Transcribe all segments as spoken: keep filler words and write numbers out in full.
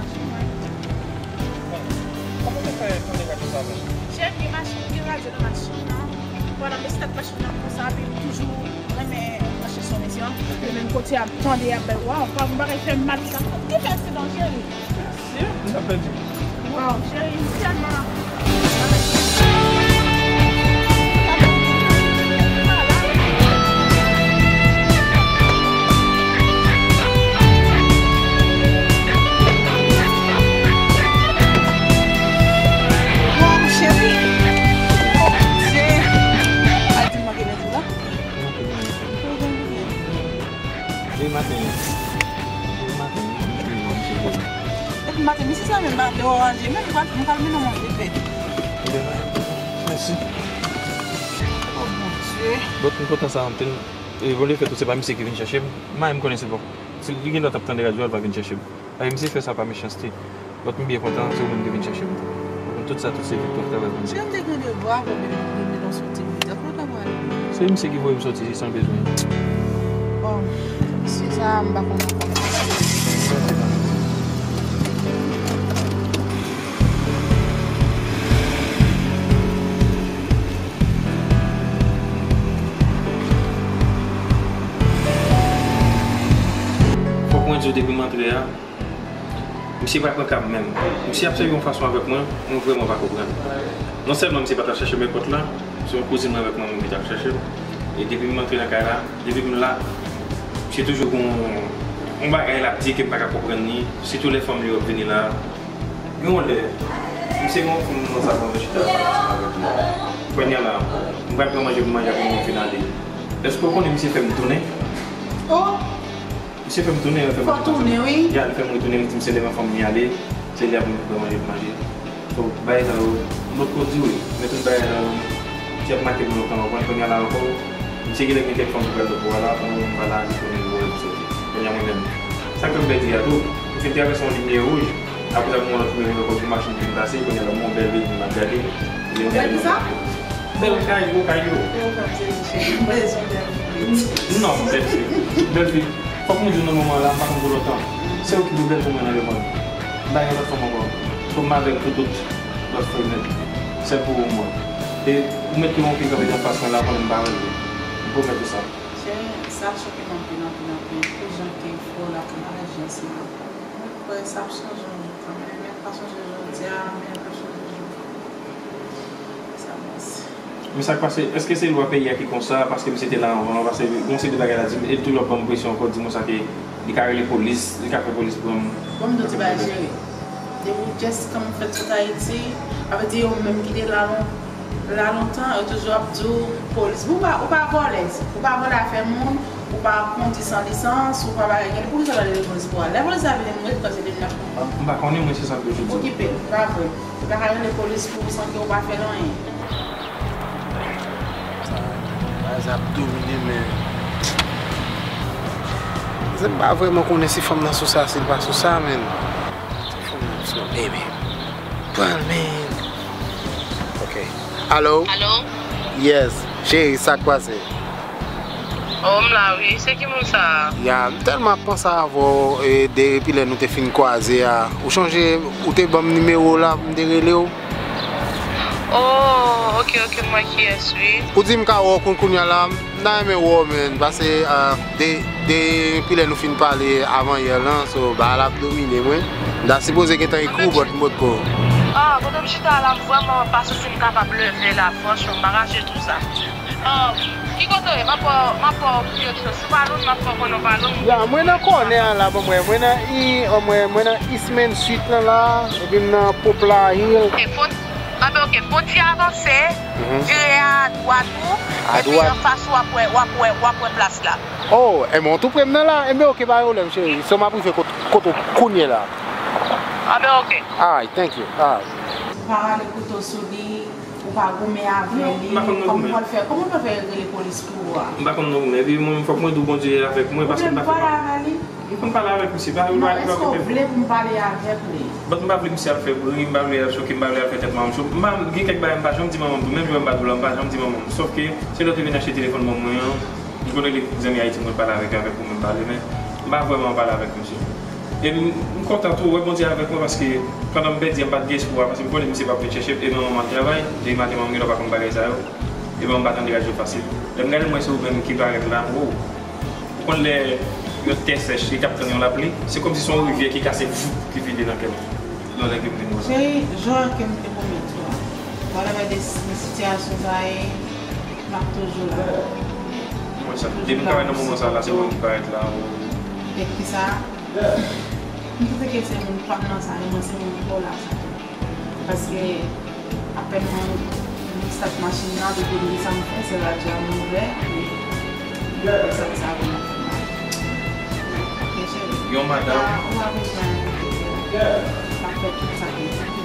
machin mwen. Kòman w te fè tande radyo sa menm? Cheri, gen machin, gen radyo nan machin nan. Vwala, m estat machin nan konsa, epi m toujou renmen branche sou mesye. Epi menm kote ap tande, ap bay, waw, pa yon bagay fè m mal sa. Ki fè aksidan, cheri? Mèsi, m t ap pèdi. Waw, cheri, m tèlman Mwen, m pral, m pral mennen w manje, bebe. Mèsi. Oh, Bondye. Bon, m kontan sa anpil. E, bon, lefèt ou se pa misye ki vin chèche m. M menm konnen se pa. Si li gen dwa t ap tande radyo a, l pa vin chèche m. Paske misye fè sa pa mechanste. Lòt m byen kontan, se ou menm ki vin chèche m tou. Tout sa, tout se viktwa travay Bondye. Jan m te gen devwa pou m vin nan soti, m te kontan pou ale. Se misye ki voye m soti san bezwen. Bon, si sa, m pa konn ankò. Fòk mwen di w, depi m antre a, misye pa pran ka m menm. Misye ap sèvi yon fason avèk mwen, mwen vrèman pa konprann. Non sèlman misye pa t al chèche m èpòt la, se yon kouzin mwen avèk manman m ki t al chèche m. E depi m antre nan kay la, depi m la, misye toujou gon yon bagay l ap di ke m pa ka konprann li, sitou lè fanmi yo ap vini la. Gen yon lè, misye gen yon fanm nan salon, yo chita la pale ansanm avèk li. Kounye a la, m pral pran manje pou manje apre mwen fin ale. Èske w konnen misye fè m tounen? Oh! Misye fè m tounen, li fè m retounen. Fò tounen, wi. Ya, li fè m retounen, li di m se devan fanm li ale, se li ap vin pran manje pou manje. So, bagay sa yo, m potko di wi, men tout bagay sa yo, ki ap make mwen lontan, w konprann, kounye a la ankò, misye genlè gen kèk fanm ki pral lòt bò a la, pandan mwen pa la, li konnen li wè l soti. Kounye a mwen menm, sa k fè m pèdi a tou, m fin travèse yon limyè wouj, apre sa m wè yon lòt limyè wouj ankò, yon machin vin pase, kounye a la m wè yon bèl vil m ap gade, li yon bèl kay, gwo kay yo. Bèl kay, cheri, m bezwen bèl fi. Non, bèl fi, bèl fi. Fòk mwen di w nan moman la, m pa konn pou lontan. Se ou ki pi bèl pou mwen nan lemonn. M pa gen lòt fanm ankò. So m avè l pou tout lòt fanm nèt. Sèl pou ou m wè. E ou mèt gen yon fi kanpe anfas mwen la, konnen m pa wè l vre. M pwomèt ou sa. Cheri, sa choke m anpil, anpil, anpil. Pou jan w te fò l ak maji ansanm avè m. Mwen kwè sa ap chanje yon jou kanmenm, men m pa sonje jodi a, men l ap chanje jou. Sa pase. Men sa k pase, èske se lwa peyi a ki konsa, paske misye te la anvan, paske gon seri de bagay la di m, e l toujou ap ban m presyon ankò, di m konsa ke li ka rele polis, li ka fè polis pran m. Bon, m di w ti bagay, cheri. Depi w just kanmenm fèt sot Ayiti, sa vle di yo menm ki te la lon-, la lontan, yo toujou ap di w polis. Ou pa, ou pa vòlè, ou pa vòlè afè moun, ou pa kondi san lisans, ou pa bagay, gen poukisa w pa rele polis pou al? Lè polis la vini, m ret, paske depi m ap konprann. M pa konnen, mwen, se sa m toujou di. Okipe l, pa vre. Ou pa ka rele polis pou ou san ke ou pa fè l anyen. Sa, bagay sa ap domine, men. Se m pa vrèman konnen si fanm nan sou sa, si l pa sou sa, men. Si fanm nan sou sa, baby. Pran l, men. Ok. Alo? Alo? Yes. Cheri, sa k pase? Oh, m la wi. Se ki moun sa a? Ya, m tèlman ap panse avè w, e, depi lè nou te fin kwaze a. Ou chonje, ou te ban m nimewo w la pou m te rele w? Oh, ok, ok, m wè kiyès, wi. Ou di m ka wè w koun-, kounye a la, m ta renmen wè w, men, paske, ah, de, depi lè nou fin pale avan yè lan, so, bagay la ap domine mwen. M ta sipoze gentan ekri w, but m potko. Ah, kote m chita la, m vrèman pa santi m kapab leve la, franchman, m pa ka jwe tou sa. Ah, ki kote w ye? M ap wè w, m ap wè w byen tou. Si w pa lwen, m ap fè w konnen w pa lwen. Ya, mwen nan kònè a la, bon, mwen, mwen nan i, oh, mwen, mwen nan East Main Street lan la, epi m nan Poplar Hill. Ok, fon-, ah, ben, ok, fon ti avanse, vire a dwat ou, epi anfas ou w ap wè, w ap wè, w ap wè plas la. Oh, enben, w tou pre m nan la, enben, ok, pa gen pwoblèm, cheri. So, m ap rive kot-, kote w kounye a la. Ah, ben, ok. Alright, thank you. Alright. Pa rale kouto sou li. Ou pa goumen avè li, kòman w pral fè, kòman w pral fè rele polis pou ou a? M pa konn non goumen, epi mwen, fòk mwen di w Bondye avèk mwen, paske m pa fè. Ou vle m pale avè li? M konn pale avèk misye, pa, pa okipe m. Non, èske w vle pou m pale avèk li? But m pa vle misye al fè bri, m pa vle al choke, m pa vle al fè tèt manman m cho. M pa, gen kèk bagay m pa janm di manman m tou, menm jan m pa di w la, m pa janm di manman m. Sòf ke se lè w te vin achte telefòn ban mwen an, m konn rele zanmi Ayiti mwen pale avèk yo, avèk ou menm pale, men m pa vrèman pale avèk misye. Epi m, m kontan tou, wè Bondye avèk mwen, paske pandan m pèdi a, m pa t gen espwa, paske m konnen misye p ap vin chèche m, e manman m al travay, depi maten manman m genlè pa konn bagay sa yo, e manman m pa tande radyo fasil. Lè m gade m wè se ou menm ki parèt la, oh, ou konn lè yon tè sèch, li t ap tann yon lapli, se kòmsi se yon rivyè ki kase, voup, ki vide nan kè m. Lè ke m vin wè sa. Cheri, jan ke m te pwomèt ou a, whatever de, de sitiyasyon sa ye, m ap toujou la. Mwen sa, depi m parèt nan moman sa la, se ou menm ki parèt la, oh. Epi sa, m panse ke se moun pa m nan sa, men mwen se moun pa w la sa tou. Paske apèn mwen, mwen stat machin nan, depi m di sa m fè, se radyo a m ouvè, epi sa m sa pou mwen fè mal. Ok, cheri. Yon madanm. Ah, ou pa bezwen enkyete w. M ap fè tout sa ki, ki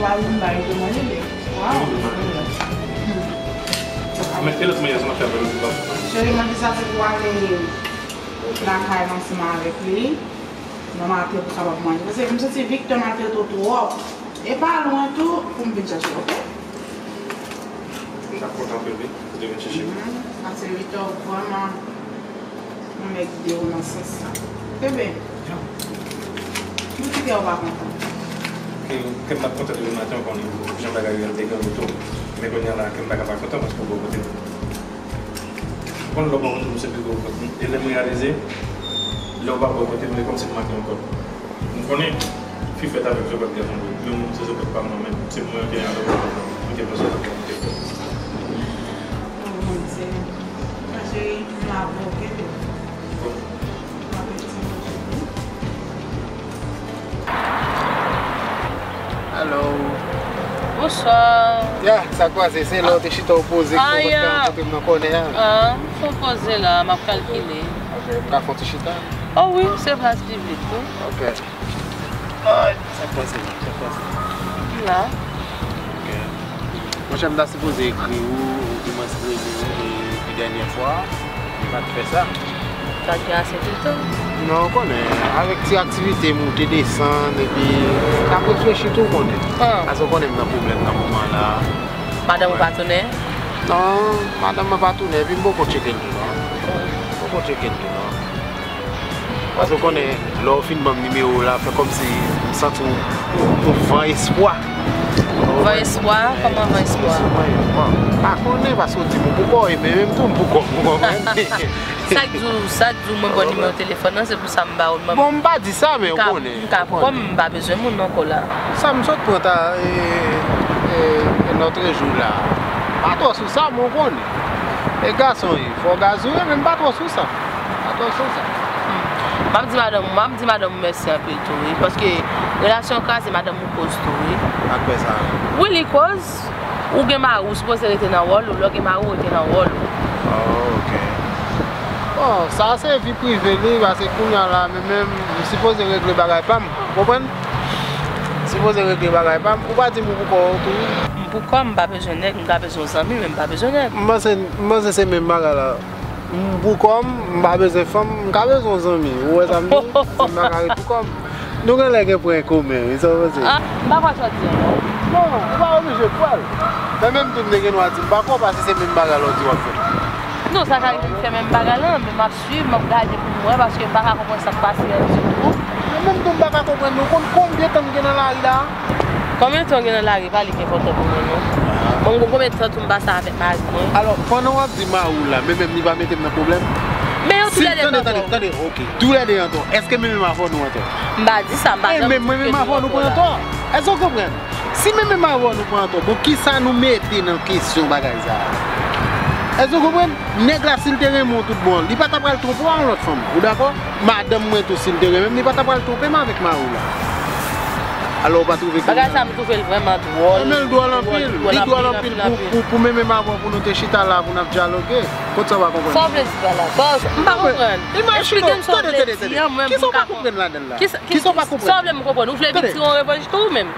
Wa, yon bagay de manje, men. Waw. Men, e lòt manje sa n ap fè avè l, ou pa. Cheri, manje sa se pou ale lakay ansanm avèk li. Nan maten pou kapab manje. Paske m santi Victor maltrete w twòp. E pa lwen tou pou m vin chache w, oke? M t ap kontan anpil, wi, si w te vin chèche m. Mhm. Paske Victor vrèman yon nèg de ou nan sans sa. Kenbe. Mwen kite w pa kontan. Ke, ke m pa t kontan depi maten, w konnen jan bagay yo ap degrade tou. Men kounye a la, ke m pa ka pa kontan paske w bò kote m. Ou konn lè w bò kote m, se pi gwo fòt m. E lè m reyalize, lè w pa bò kote m, e kòmsi m manke yon kòb. M konnen fi fèt avèk zòbòt gason vre. Men mwen, se zòbòt pa m nan men m. Se mwen ki avèk zòbòt la. Mwen te pran zòbòt la, mwen te fè. Oh, mon Dieu. Ma chérie, m la, bon, kenbe. Bon. Hello. Bonswa. Ya, sa kwaze, se lè w te chita opoze ki w te rankontre m nan kònè a. Ah, m fè yon poze la, m ap kalkile. Ou ka fè yon ti chita? Oh wi, se plas piblik tou. Ok. Sa kwaze, sa kwaze. M la. Ok. Monchè, m ta sipoze ekri w, oudimwens rele w, e, pi dènye fwa, m pa t fè sa. Sa gen ase toutan. Non, w konnen, avèk ti aktivite moute desann, epi n ap reflechi tou, w konnen. Ah. Paske w konnen m nan pwoblèm nan moman la. Madanm ou pa tounen? Non, madanm mwen pa tounen, epi m poko tcheke l tou, non. M poko tcheke l tou, non. Paske w konnen, lè w fin ban m nimewo w la, fè kòmsi m santi yon, yon van espwa. Van espwa? Kòman van espwa? Bon, m pa konnen, paske w di m ou pou kò w, e men menm tou m pou kò m, ou konprann? Sa k di w, sa k di w mwen ba w nimewo telefòn nan, se pou sa m ba w l, mwen. Bon, m pa di sa, men w konnen. M ka, m ka, kòm m pa bezwen moun ankò la. Sa m sot pran ta, e, e, e, lòtrejou la. Pa twò sou sa, men w konnen. E gason ye, fò gaz ou ye, men m pa twò sou sa. Atò, se sa. M ap di madanm, m ap di madanm ou mèsi anpil tou, wi. Paske relasyon an kraze, madanm ou koz tou, wi. Ak fè sa. Wi, li koz. Ou gen mari, ou sipoze rete nan wòl ou. Lè w gen mari, w rete nan wòl ou. Oh, ok. Bon, sa se vi prive li, paske kounye a la, men menm, m sipoze regle bagay pa m. Ou konprann? M sipoze regle bagay pa m. Ou pa di m ou pou kò w tou, wi. M pou kò m, m pa bezwen nèg, m ka bezwen yon zanmi, men m pa bezwen nèg. M panse, m panse se menm bagay la. M pou kò m, m pa bezwen fanm, m ka bezwen yon zanmi. Ou wè sa m di w? Si m pa ka ret pou kò m. Nou genlè gen pwen komen, wi, sa w panse? Ah, m pa kwè sa w di an non. Non, ou pa oblije kwè l. Men menm tou m te gen dwa di m pa kwè w, paske se menm bagay la w di w ap fè. Non, sa ka rive m fè menm bagay la, men m ap swiv, m ap gade pou m wè, paske m pa ka konprann sa k pase an ditou. Men menm tou m pa ka konprann, nou konn konbyen tan m gen nan lari la? Konbyen tan w gen nan lari, pa li ki enpòtan pou mwen, non. Bon, m gon konbyen tan tou m pase avèk mari mwen. Alò, pandan w ap di mari w la, men menm li pa mete m nan pwoblèm? Men yo toulède pran tò. Tande, tande, ok. Toulède an tò. Èske men menm avè w nou an tò? M pa di sa, m pa janm di ke nou an tò la. E men mwen menm avè w nou pran tò. Èske w konprann? Si men menm avè w nou pran tò, bon, kisa nou mete nan kesyon bagay sa a? Èske w konprann? Nèg la, si l te renmen w tout bon, li pa ta pral twonpe w a yon lòt fanm. Ou dakò? Madanm mwen tou, si l te renmen m, li pa ta pral twonpe m avèk mari w la. Alò, ou pa twouve ke... Bagay sa, m twouve l vrèman dwòl. Men l dwòl anpil. Li dwòl anpil pou, pou, pou men menm avè w, pou nou te chita la, pou n ap dyaloge. Kot sa w pa konprann? Sa w vle di pa la? Sa w, m pa konprann. Eksplike m sa w vle di an, mwen, pou m ka konprann. Kisa w pa konprann ladan l la? Kisa, kisa w pa konprann? Sa w vle m konprann? Ou vle m tire yon revanj tou ou menm?